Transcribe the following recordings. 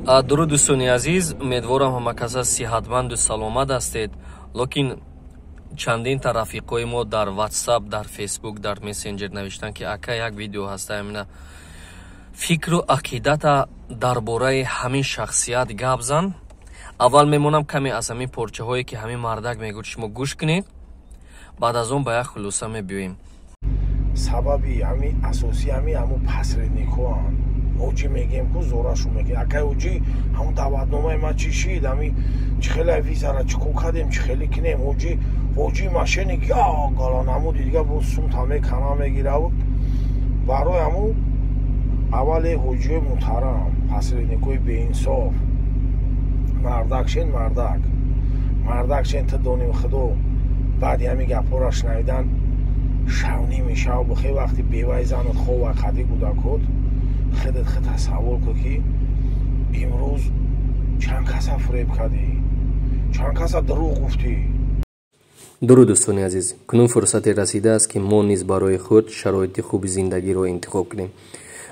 Дуруд, дӯстони азиз, умедворам, ҳама каса сиҳатманду саломат ҳастед. Лекин чандинта рафиқҳои мо дар WhatsApp, дар Facebook, дар мессенҷер навиштанд, ки ака, як видео ҳаста, амина фикру ақидата дар бораи ҳамин шахсият гап зан. Аввал мемонам, каме аз ҳамин порчаҳое, ки ҳамин мардак мегӯяд, шумо гӯш кунед, баъд аз он ба як хулоса мебиёем. Сабаби ҳами асосӣ ҳами ҳамун посредникҳоанд. Ҳоҷӣ мегем ку, зорашу мегем, акай ҳоҷӣ, ҳамун даъватномаи ма чӣ шид, ҳами чӣ хеле визара чӣ кор кардем, чӣ хеле кинем, ҳоҷӣ? Ҳоҷӣ мошенник, я гала намуди дига бо сумта мекана мегираву. Барои ҳамун аввале, ҳоҷиёи муҳтарам, посредникҳои беинсоф, мардак шен, мардак, мардак шен. Ту доним худо, баъди ҳамин гапҳоро шунавидан, шав ними шав бихе, вақти беваи занат хова, қади кӯдакот, худат худ тасаввур кун, ки имрӯз чанд каса фуреб кардӣ, чанд каса дурӯғ гуфтӣ. Дуруд, дӯстони азиз! Кунун фурсате расидааст, ки мо низ барои худ шароити хуби зиндагиро интихоб кунем.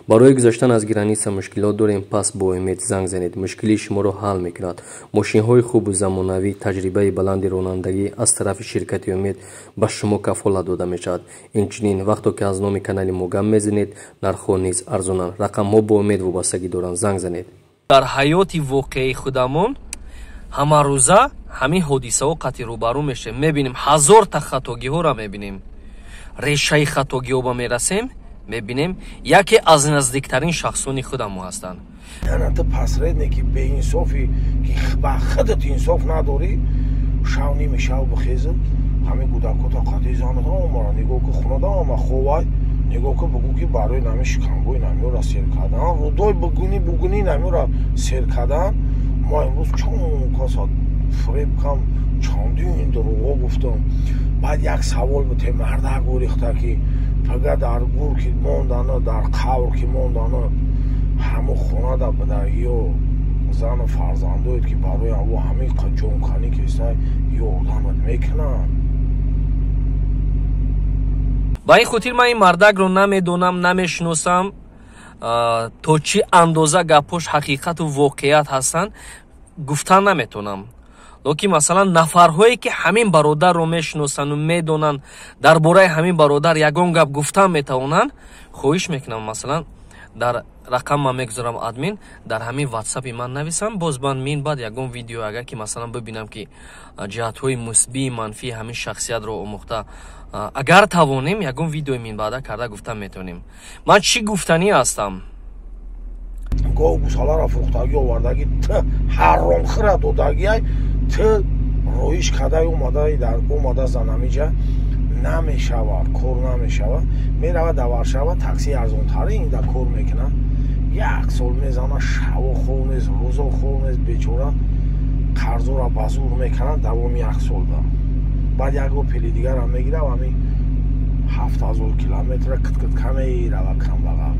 Барои гузаштан аз граница мушкилот дорем? Пас бо Умед занг занед, мушкилии шуморо ҳал мекунад. Мошинҳои хубу замонавӣ, таҷрибаи баланди ронандагӣ аз тарафи ширкати Умед ба шумо кафолат дода мешавад. Инчунин, вақто ки аз номи канали мо гап мезанед, нархҳо низ арзонанд. Рақамҳо бо Умед вобастагӣ доранд, занг занед. Дар ҳаёти воқеии худамон ҳамарӯза ҳамин ҳодисаҳо қатъи рӯбарӯ мешавем, мебинем, ҳазорта хатогиҳоро мебинем. Решаи хатогиҳо ба мерасем, мебинем, яке аз наздиктарин шахсони худамо ҳастанд. Яна ту посредники беинсофӣ, ки ба худат инсоф надорӣ, шав ними шав бихезӣ, ҳамин кӯдакота, қади занат омара, нигоҳ ку, хунада ама ховай, нигоҳ ку, бугӯ, ки барои нами шикамбои намёра сер кардан, рудой бугуни бугуни намёра сер кардан. Ма имрӯз чанд каса фуреб кам, чандин дурӯғҳо гуфтам. Баъд як савол буте, мардак гурехта, ки пага дар гур ки мондана, дар қабр ки мондана, ҳамун хонада буда ё зану фарзандоед, ки барои аво ҳамин ҷонканӣ кеста, ёрдамат мекунанд? Ба ин хотир ман ин мардакро намедонам, намешиносам. То чӣ андоза гапҳош ҳақиқату воқеият ҳастанд, гуфтан наметонам. Лекин масалан, нафарҳое ки ҳамин бародарро мешиносанду медонанд, дар бораи ҳамин бародар ягон гап гуфтан метавонанд, хоҳиш мекунам, масалан, дар рақам ман мегузорам, админ, дар ҳамин ватсапи ман нависам. Боз ман мин баъд ягон видео, агар ки масалан бибинам, ки ҷиҳатҳои мусбии манфии ҳамин шахсиятро омӯхта, агар тавонем, ягон видеои минбаъда карда гуфтан метавонем. Ман чӣ гуфтанӣ ҳастам? Гов гусаларо фурӯхтагӣ овардагӣ, ту ҳаромхӯра додагиай, ту роиш кардай, омадаи дар омада занамиҷа намешавад, кор намешавад. Меравад дар Варшава, такси арзонтари инда кор мекунад, як сол мезана, шаво хоб нест, рӯзо хоб нест, бечора қарзоро ба зур мекунад давоми як солда. Баъд як Опели дигарам мегирав, ҳамин 7000 километра киткитка мерава. Камбағал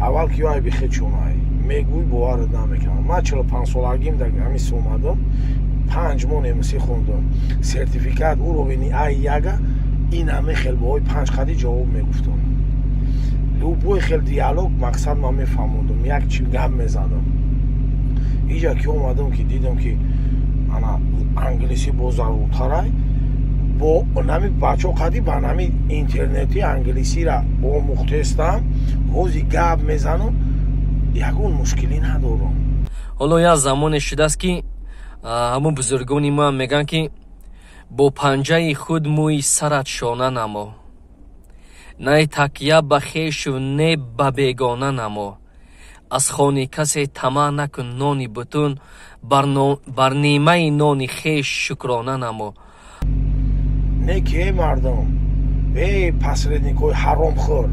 аввал ки ай бихечонай мегӯй, боварат намекунам. Ман 45-солагим да ҳамин омадам, 5 моҳ немисӣ хондам, сертификат уровени ай яга. Ин ҳами хел боҳои панҷ қади ҷавоб мегуфтам, любой хел диалог, мақсад ман мефаҳмондам, як чи гап мезадам. Иҷа ки омадам, ки дидам, ки ана англисӣ бо заруртарай, бо нами бачаҳо қади ба нами интернети англисира омӯхтестам, ҳози гап мезанам, ягон мушкилӣ надорам. Ҳоло як замоне шудааст, ки ҳамун бузургони мо мегӯянд, ки бо панҷаи худ мӯи сарат шона намо, не такя ба хешу, не ба бегона намо, аз хони касе тамаъ накун нони бутун, бар нимаи нони хеш шукрона намо. Не ки, эй мардум, эй посредникҳои ҳаромхӯр,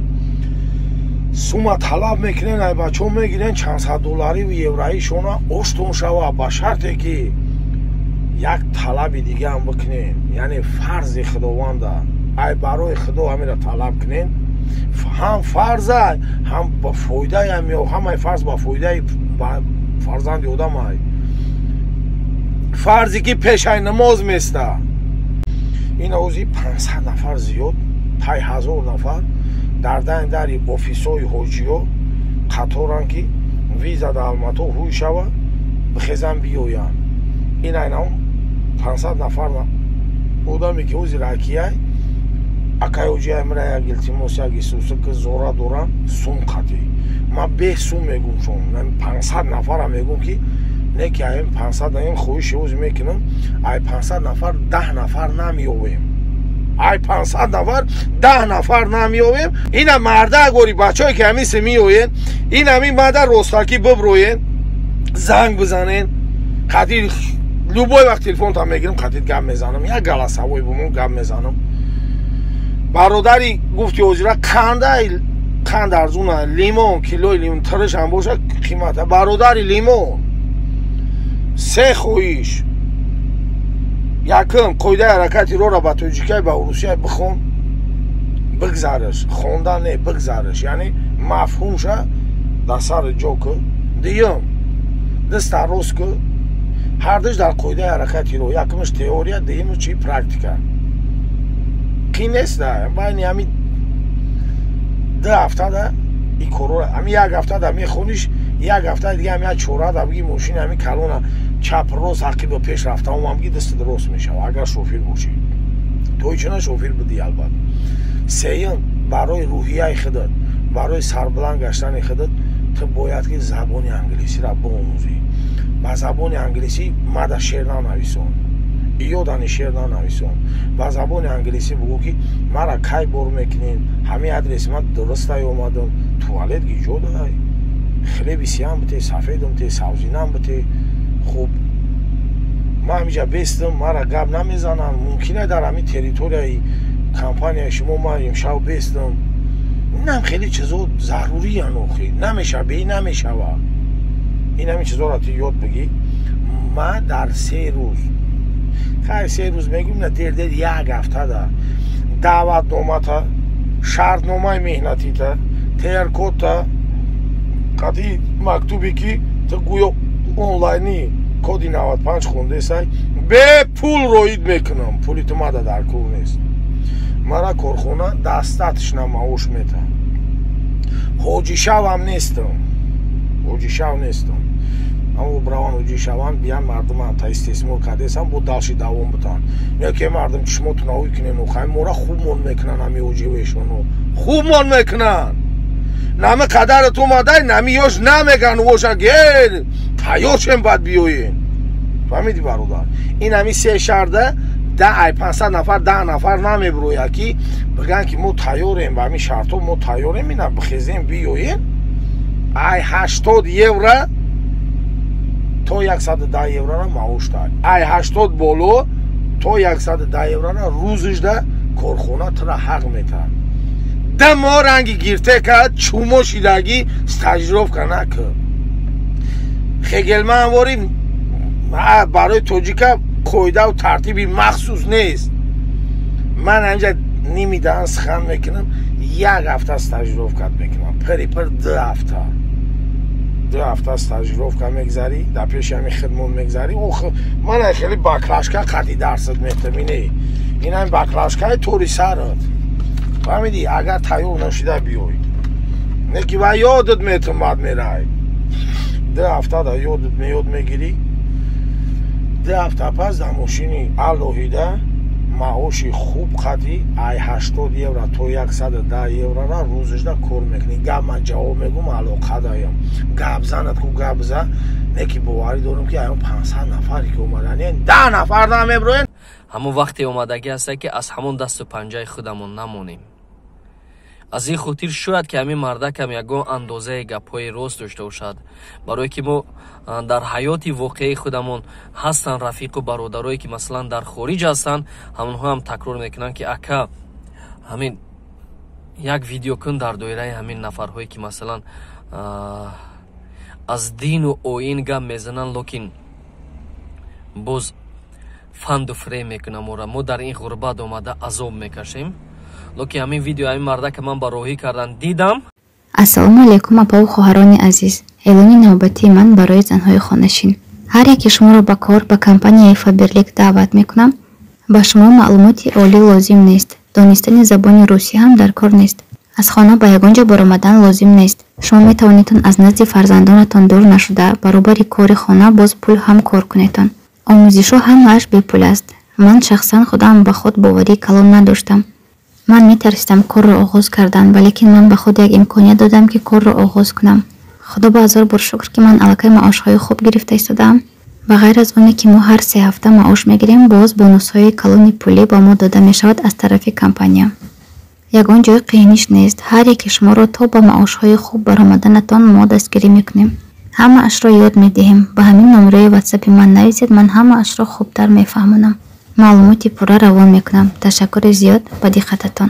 сума талаб мекунен, ай бачаҳо мегирен чанд сад доллариву евроишона, оштон шава, ба шарте ки як талаби дигаам бикунен, яъне фарзи худованда, ай барои худо ҳамира талаб кунен, ҳам фарзай, ҳам ба фоидаям, ё ҳамаи фарз ба фоидаи фарзанди одамай. Фарзе ки пешай намоз места. Ин ози 500 нафар зиёд, тай 1000 нафар дар дан дари офисҳои ҳоҷиё қаторанд, ки виза дар Алмато ҳуй шава. Бихезан, биёянд. Ин айнам 500 нафар одаме ки ҳозир акияй акай оҷиай мира, як илтимос, як исуса ки зора дорам, сум қатӣ. Ман бе сум мегум, шон 500 нафара мегум, ки не ки аим 500 ин хоҳиши ҳозир мекунам, ай 500 нафар 10 нафар намеёвем, ай 500 нафар 10 нафар намеёвем. Ина марда гори бачае ки ҳамисе меоен, ин ҳамин мада ростакӣ биброен, занг бизанен, қадир любой вақт телефонтам мегирам, қатид гап мезанам, як голосовой бумон гап мезанам. Бародари гуфти ҳозира, қандай қанд арзуна, лимон, килои лимон тиришам боша қимата. Бародари лимон, се хоҳиш: якум, қоидаи ҳаракати роҳро ба тоҷикай, ба урусия бихон, бигзараш. Хондан не, бигзараш, яъне мафҳумша дар сари ҷо кӯ. Дуюм, даста рост кӯ. Ҳардуш дар қоидаи ҳаракати роҳ: якумаш теория, дуюмаш чи? Практика. Қин неста, байни ҳами 2 ҳафтада ин корро, ҳами як ҳафтада мехониш, як ҳафта дига ҳами як чорада биги мошини ҳами калона чап рост, ақиба пеш рафта омам, биги дастат рост мешава, агар шофир бошӣ. То ичуна шофир будӣ, албатта. Сеюм, барои рӯҳияи худат, барои сарбаланд гаштани худат, ту бояд ки забони англисиро биомӯзӣ. Ба забони англисӣ мада шеър нанависон, ёдани шеър нанависон. Ба забони англисӣ бугӯ, ки мара кай бор мекунен, ҳамин адреси ман дурустай омадам, туалет гиҷо дай, хлеби сиям бите, сафедам те, савзинам бите. Хуб, ман ҳамиҷа бестам, мара гап намезанам, мумкина дар ҳамин территорияи компанияи шумо ман имшаб бестам. Инам хеле чизо заруриян, охи намеша, бе намешава. Ин ҳамин чизоро ту ёд бигӣ. Ман дар 3 рӯз, хай, 3 рӯз мегӯм, на, дер дер як ҳафтада даъватномата, шартномаи меҳнатита, ТР-кодта қатъи мактубе, ки ту гӯё онлайни коди 95 хондесай, бепул роид мекунам. Пули ту мада дар кор нест. Мара корхона достаточно маош мета. Ҳоҷишавам нестам, ҳоҷишав нестам. Аммо браван ҳоҷишаванд, биян, мардумам та истисмор кардесам, бо далши давом бутан. Не ки мардум чишмотуна ӯй кунен, хай, мора хубмон мекунанд, ҳами ҳоҷивешоно хубмон мекунанд. Нами қадарат омадай, нами ёш намеган воша гел тайёр шем, баъд биёен. Фаҳмиди, бародар? Ин ҳами се шарда да ай 500 нафар 10 нафар намеброяд, ки бигӯянд, ки мо тайёрем ба ҳамин шартҳо, мо тайёрем, ина бихезем, биёем. Ай 80 евро то 110 еврора маош дай, ай 80 боло то 110 еврора рӯзишда корхона тура ҳақ метаҳад. Да мо ранги гирте кард, чумо шидагӣ стажировка накард. Хегелманвори барои тоҷика қоидаву тартиби махсус нест. Ман анҷа ними даҳан сухан мекунам. Як ҳафта стажировкат мекунам, пири пир 2 ҳафта, 2 ҳафта стажировка мегзарӣ, дар пеши ҳамин хидмон мегзарӣ. Ох, ман хеле баклажка қати дарсат метам. Ине, ин ҳамин баклажкаи тори сарат, фаҳмидӣ? Агар тайёр нашида биёй, не ки ва ёдат метам, баъд мерай. 2 ҳафта да ёдат меёд мегирӣ. 2 ҳафта пас дар мошини алоҳида, маоши хуб қатӣ, ай 80 евро то 110 еврора рӯзашда кор мекунӣ. Гап ман ҷавоб мегӯм, алоқа даям. Гап занат ку, гап зан. Не ки боварӣ дорам, ки аён 500 нафаре ки омадан, 10 нафар намеброен. Ҳамон вақте омадагӣ ҳаста, ки аз ҳамон дасту панҷаи худамон намонем. Аз ин хотир шояд ки ҳамин мардакам ягон андозаи гапҳои рост дошта бошад, барое ки мо дар ҳаёти воқеии худамон ҳастанд рафиқу бародарое, ки масалан дар хориҷ ҳастанд, ҳамонҳоам такрор мекунанд, ки ака, ҳамин як видео кун дар доираи ҳамин нафарҳое, ки масалан аз дину оин гап мезананд, лекин боз фанду фиреб мекунам ора. Мо дар ин ғурбат омада азоб мекашем. Лекин ҳамин видео ҳамин мардака ман ба роҳӣ кардан дидам. Ассалому алайкум, апаву хоҳарони азиз! Эълони навбатии ман барои занҳои хонашин. Ҳар яке шуморо ба кор ба компанияи Фаберлик даъват мекунам. Ба шумо маълумоти олӣ лозим нест, донистани забони русӣ ҳам дар кор нест. Аз хона ба ягон ҷо баромадан лозим нест. Шумо метавонедтон аз назди фарзандонатон дур нашуда, баробари кори хона боз пул ҳам кор кунедтон. Омӯзишҳо ҳамааш бепул аст. Ман шахсан худам ба худ боварии калон надоштам. Ман метарсидам корро оғоз кардан, валекин ман ба худ як имконият додам, ки корро оғоз кунам. Худо ба ҳазор бор шукр, ки ман аллакай маошҳои хуб гирифта истодаам. Ба ғайр аз оне ки мо ҳар 3 ҳафта маош мегирем, боз бонусҳои калони пулӣ ба мо дода мешавад аз тарафи компания. Ягон ҷои қииниш нест. Ҳар яке шуморо то ба маошҳои хуб баромаданатон мо дастгирӣ мекунем. Ҳамаашро ёд медиҳем. Ба ҳамин номраи ватсапи ман нависед, ман ҳамаашро хубтар мефаҳмонам. Маълумоти пурра равон мекунам. Ташаккури зиёд ба диққататон.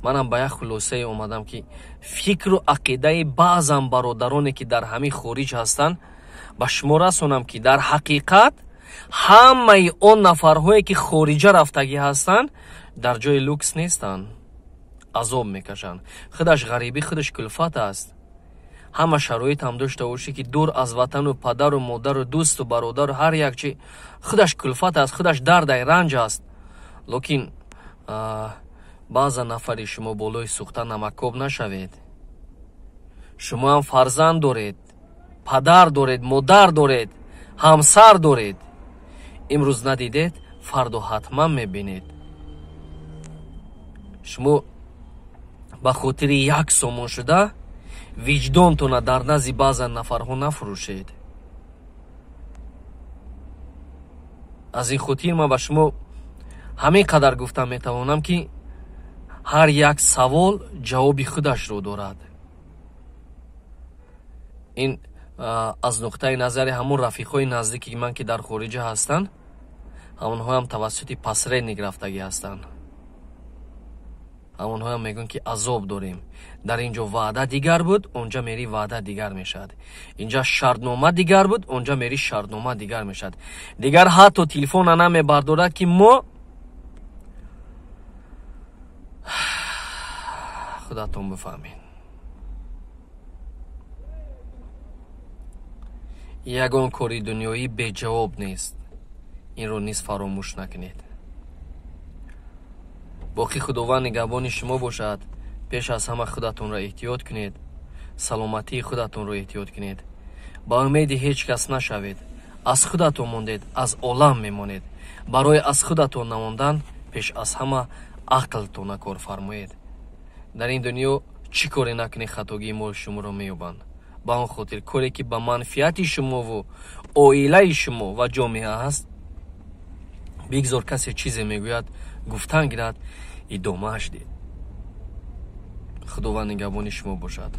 Манам ба як хулосае омадам, ки фикру ақидаи баъзан бародароне, ки дар ҳамин хориҷ ҳастанд, ба шумо расонам, ки дар ҳақиқат ҳамаи он нафарҳое, ки хориҷа рафтагӣ ҳастанд, дар ҷои люкс нестанд, азоб мекашанд. Худаш ғарибӣ, худаш кулфат аст. Ҳама шароит ҳам дошта бошӣ, ки дур аз ватану падару модару дӯсту бародару ҳар як чи, худаш кулфат аст, худаш дардай ранҷ аст. Лекин баъза нафари шумо болои сӯхта намакоб нашавед. Шумо ҳам фарзанд доред, падар доред, модар доред, ҳамсар доред. Имрӯз надидед, фардо ҳатман мебинед. Шумо ба хотири як сомон шуда виҷдонтона дар назди баъзан нафарҳо нафурӯшед. Аз ин хотир ман ба шумо ҳамин қадар гуфта метавонам, ки ҳар як савол ҷавоби худашро дорад. Ин аз нуқтаи назари ҳамон рафиқҳои наздики ман, ки дар хориҷа ҳастанд, ҳамонҳоам тавассути посредник рафтагӣ ҳастанд. Ҳамонҳоям мегӯянд, ки азоб дорем. Дар ин ҷо ваъда дигар буд, онҷа мери ваъда дигар мешавад. Инҷа шартнома дигар буд, онҷа мери шартнома дигар мешавад. Дигар ҳатто телефона намебардорад, ки мо худатон бифаҳмед. Ягон кори дунёӣ беҷавоб нест. Инро низ фаромӯш накунед. Боқӣ Худованд нигаҳбони шумо бошад. Пеш аз ҳама худатонро эҳтиёт кунед, саломатии худатонро эҳтиёт кунед. Ба умеди ҳеҷ кас нашавед. Аз худатон мондед, аз олам мемонед. Барои аз худатон намондан пеш аз ҳама ақлтона кор фармоед. Дар ин дунё чӣ коре накунед, хатогии мо шуморо меёбанд. Ба он хотир коре ки ба манфиати шумову оилаи шумо ва ҷомеа аст, бигзор касе чизе мегӯяд, гуфтан гирад, идомааш диҳед. Худованд нигаҳбони шумо бошад.